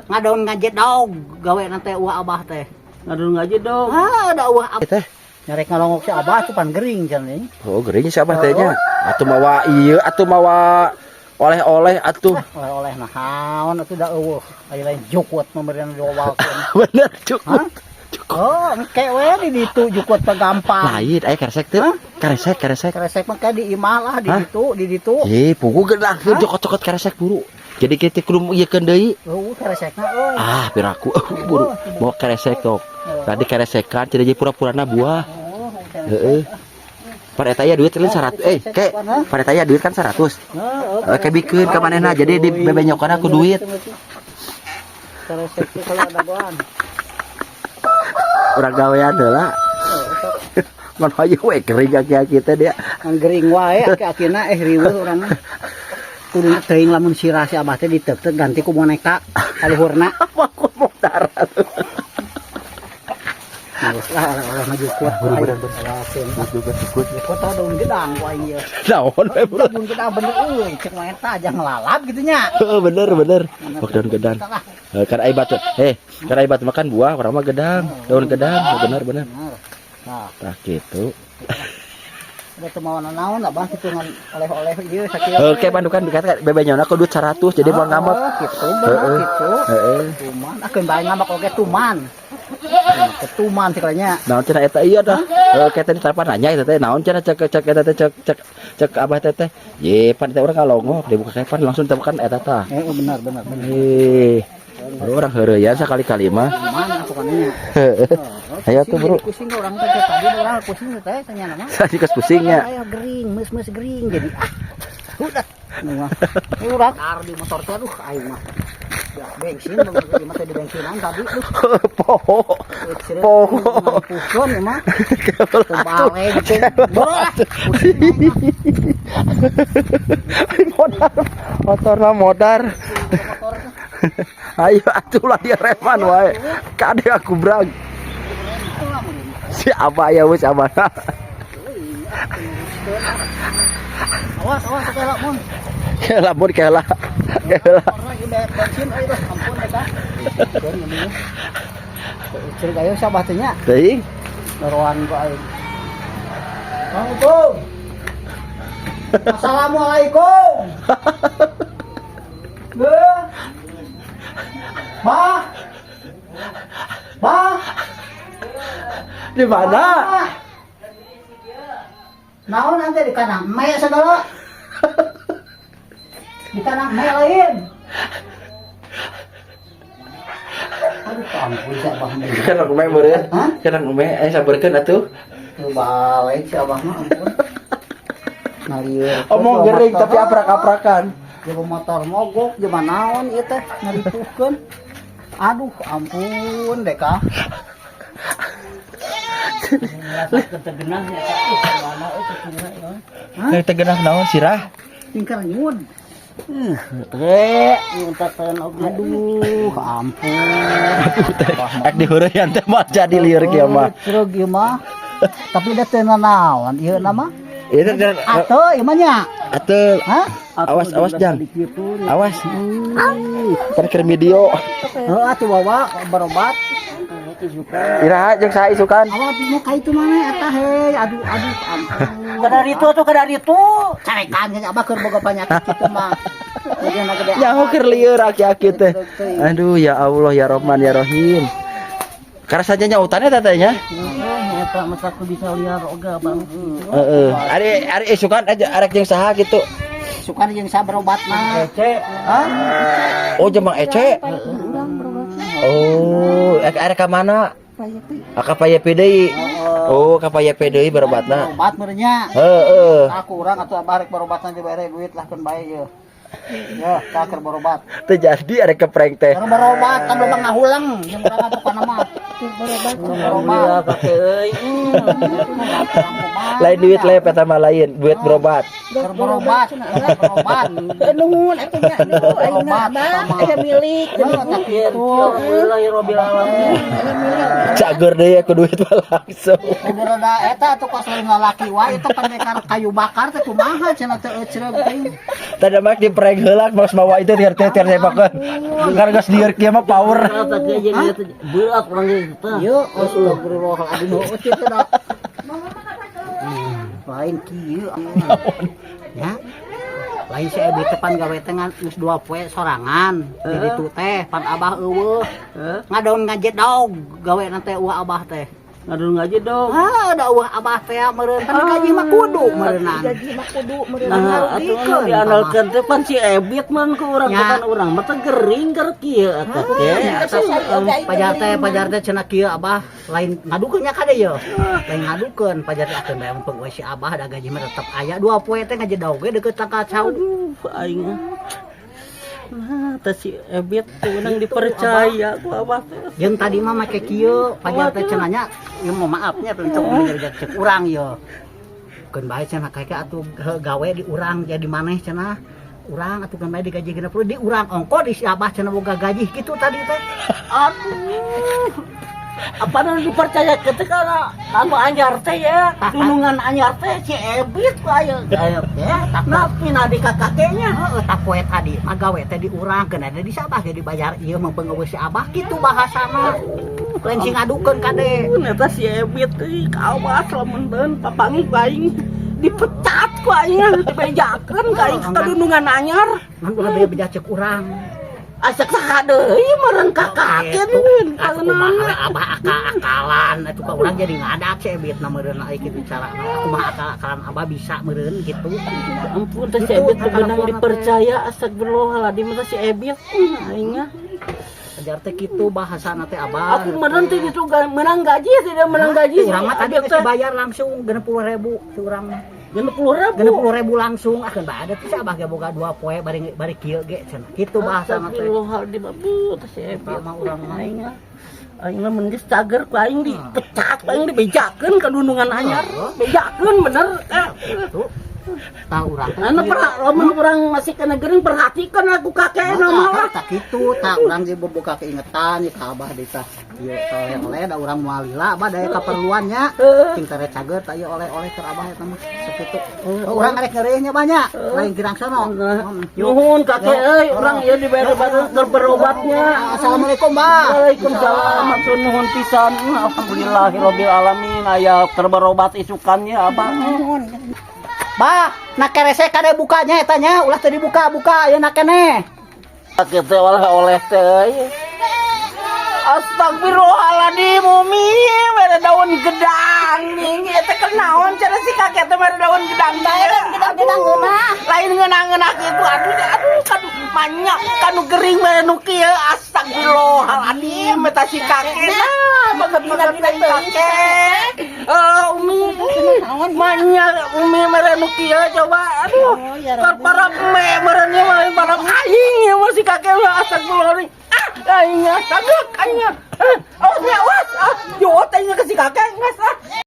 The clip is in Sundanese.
Ngadon ngajedog gawe nanti uah abah teh. Ngadon ngajedog. Ah, ada uah abah. Teh. Nyarek ngalongok si abah tuh pan gering cenah nih. Oh, gering si abah teh nya. Atuh mawa ieu, atuh mawa oleh-oleh atuh. Oleh-oleh naon atuh da eueuh. Aya lain jukut memberian diwawalkeun. Bener, cukup. Hah? Oh, engke we di ditu jukut teh gampang. Lain aya keresek teh. Hah? Keresek, keresek. Keresek mah kayak di imah lah di Hah? ditu, di ditu. Ih, pugu geunah cokot-cokot keresek buru. Jadi kita kudu ieukeun deui. Eueuh keresekna euy. Ah, piraku buru. Mau keresek tok. Tadi keresekan jadi pura-purana buah. Oh, keresek. Heeh. Par eta aya duit lain 100. Eh, ke par eta aya duit kan 100. Heeh. Eh, ke bikeun ka manehna jadi di bebenyokan aku duit. Keresek teh kalau ada goan. Urang gawean heula. Ngan hayu we gering aki-aki teh dia. Ngan gering wae aki-akina eh riweuh urang mah. Kudu teuing lamun sirah si abah teh diteuk ganti ku boneka kaluhurna. Apa ku modar. Geus lah oleh-oleh mah jukut. Buru-buru. Awasin. Jukut. Jukut tah daun gedang ku aing ieu. Naon we bro. Daun gedang bener euy cek mah eta aja ngelalap gitu nya. Heeh, bener bener. Oh, daun gedang. Lah. Eh, kan ai batu. Eh, kan ai batu makan buah, urang mah gedang. Daun gedang, bener bener. Bener. Nah, Tah gitu. udah teu mawa naon abah kitu ngan oleh-oleh ieu sakieu. Oke, pandukan dikatakan bebenyona ku duit 100 jadi mau ngambek. Oh, gitu bener Heeh. gitu. Heeh. Tuman, ah bae ngambek oge tuman. Ketuman sekalanya. Naon cenah eta iya dah. Heuh, teh tadi nanya eta teh naon cenah cek cek eta teh cek cek cek abah teh teh. Ye, pan teh urang ngalongok dibuka kepan langsung temukan eta tah. Eh, benar benar benar. Eh, urang heureuyan sakali-kali mah. Tuman aku kan nya. Ayo tuh, bro. Pusing orang teh tadi orang pusing teh tanya nama. Tadi kes pusingnya. Ayo gering, mus-mus gering jadi ah. Udah. Urang di motor teh aduh aing mah. Ya, bensin di mah teh di bensinan tadi aduh. Poho. Poho. Pukeun ieu mah. Terbalik gitu. Bro lah. Pusing aing mah. Modar. Motorna modar. Motor teh. Ayo atuh lah dia reman wae. Kade aku brag. Si abah ya wis abah. Awas awas kela mun. Kela mun kela. Kela. Motorna ieu bensin euy tuh ampun eta. Ceuk ayo sabah teh nya. Teuing. Naroan ku aing. Assalamualaikum. Assalamualaikum. Beuh. Ma. Ma. Di mana? Naon nanti di kandang me segala. Di kandang me lain. Aduh, ampun si abah mah. Kan aku meh meureun. Hah? Kan aku meh aya sabarkeun atuh. Tuh balik si abah mah ampun. Ngalieur. Omong gering tapi aprak-aprakan. Jeung motor mogok jeung naon ieu teh ngaripuhkeun. Aduh, ampun deka. Ketegenah ya. Mana euy ketegenah ya. Hah? Tegenah naon sirah? Tingkar nyun. Teh, nyuntakeun oge. Aduh, ampun. Ek diheureyan teh mah jadi lieur kieu mah. Cereug ieu mah. Tapi da teu nanaon ieu nama. Ieu teh Atuh ieu mah nya. atuh. Hah? Awas awas jang. Awas. Kan keur video. Heuh atuh bawa berobat. Iraha jeung saha isukan? Awas mau ka itu mana eta hei. Aduh aduh ampun. Kadar itu atuh kadar itu. Carekan geus abah keur boga panyakit kitu mah. Bagian gede. Nyaho keur lieur aki-aki teh. Aduh ya Allah ya Rahman ya Rahim. Karasanya nyautannya teh nya. Heeh, eta masa aku bisa liar oge abang. Heeh. Ari ari isukan aja arek jeung saha gitu. Sukan jeung saha berobatna. Ece, Hah? Oh jeung Mang Ece. Oh, arek ka mana? Ah, ka Payepi deui. Oh, ka Payepi deui berobatna. Berobat meureun nya. Heeh. Aku urang atuh abah rek berobatna dibere duit lah keun bae ieu. Ya, ka keur berobat. Teu jadi arek ke prank teh. Keur berobat kan loba ngahuleng jeung urang mah pokona mah. Keur berobat. Alhamdulillah, kakek euy. Lain duit lep eta mah, lain duit berobat. Keur berobat, berobat. Nuhun atuh nya, nuhun ayeuna Abah aya milik. Kieu, alhamdulillahirabbil alamin. Cager deui aku duit mah langsung. Udah rada eta atuh kos lain lalaki wae eta pendekar kayu bakar teh kumaha cenah teh eucreug teuing. Tadi mah di prank heula geus mawa itu tiar tiar tiar tembakeun. Karena geus lieur kieu mah power. Kakek jeung ieu teh berat urang ieu teh. Ieu astagfirullahaladzim, heueuh kieu teh da. Lain kieu. Ya. Lain si Ebi teh pan gawe teh ngan geus 2 poe sorangan. Di ditu teh pan Abah euweuh. Ngadon ngajedog gawe teh euweuh Abah teh. Ngadon ngaji dong. Ah, da euweuh Abah teh meureun pan gaji mah kudu meureunnan. Gaji mah kudu meureun. Nah, atuh anu diandalkeun teh pan si Ebit man ku urang Ya. teh kan urang mah teh gering keur kieu atuh teh. Pajar teh cenah kieu Abah, lain ngadukeun nya kade ye. Lain ngadukeun, pajar teh akeun bae mumpung we si Abah da gaji mah tetep aya 2 poe teh ngajedog ge deukeut tangkal cau. Aduh, aing mah. Nah, teh si Ebit tuh menang dipercaya ku Abah teh. Jeung tadi mah make kieu, pajar teh cenah nya, ieu mah maafnya untuk cek urang ye. Keun bae cenah kakek atuh gawe di urang jadi maneh cenah. Urang atuh keun bae digaji 60 di urang ongko di si Abah cenah boga gaji kitu tadi teh. Aduh. Apa nu dipercaya ketika anu anyar teh ya, dunungan anyar teh si Ebit ku aya aya teh. Nah, pina di kakeknya. Heeh, tak poe tadi mah gawe teh di urang keun ada di si Abah ge dibayar ieu mah pengewe si Abah kitu bahasana. Lain sing ngadukeun kade. Eta si Ebit teh kawas lamun deun papanggih ku aing dipecat ku aing, dibejakeun ka aing ka dunungan anyar. Ngan ulah beja cek urang. Asak saha deui meureun ka kakek Atuh kumaha we Abah akal-akalan atuh ka urang jadi ngadak si Ebit na meureun ai kitu cara. Kumaha akal-akalan Abah bisa meureun gitu. Ampun teh si Ebit teh beunang dipercaya, astagfirullahaladzim teh si Ebit aing mah. Ajar teh kitu bahasana teh Abah. Aku meureun teh ditu menang gaji, tidak menang gaji. Urang mah tadi Ebit geus teh dibayar langsung 60.000 si urang mah. 60.000. 60.000 langsung ah keun bae teh si Abah ge boga 2 poe bari bari kieu ge cenah. Kitu bahasana teh. Astagfirullahaladzim aduh teh si Ebit. Mah urang mah. Aing mah. Aing mah mun geus cager ku aing dipecat, ku aing dibejakeun ka dunungan anyar. Bejakeun bener. Tuh. Tah urang teh. Anu per lamun urang masih kena gering perhatikan aku kakek nama lah. Tak kitu, tah urang ge boga keingetan ye ka Abah deui tah. Ieu oleh-oleh da urang moal lila Abah daya kaperluannya. Cing tere cager tah ieu oleh-oleh keur Abah eta mah sakitu. Oh, urang arek ngeureuh nya banyak. Lain girang sono. Nuhun kakek euy, urang ieu dibayar baru keur berobatnya. Assalamualaikum, Bah. Waalaikumsalam, hatur nuhun pisan. Alhamdulillahirabbil alamin aya keur berobat isukannya Abah. Bah, nak kerese kade bukanya eta nya, ulah teu dibuka-buka ayeuna keneh. Kakek teh oleh-oleh teh euy. Astagfirullahaladzim, Umi, mere daun gedang nih, eta kenaon cara si kakek teh mere daun gedang teh. Gedang-gedang ngeunah. Lain ngeunah-ngeunah kitu, aduh, aduh, kanu banyak, kanu gering mere nu kieu, astagfirullahaladzim, eta si kakek nah, banget banget teh kakek. Eh, Umi, banyak Umi mere nu kieu coba, aduh, Ya Kar para me merenya mah para aing ya mah si kakek mah astagfirullahaladzim. Ah, aing ah, aing. Eh, awas, awas, ah, jauh aing ke si kakek, ngas ah.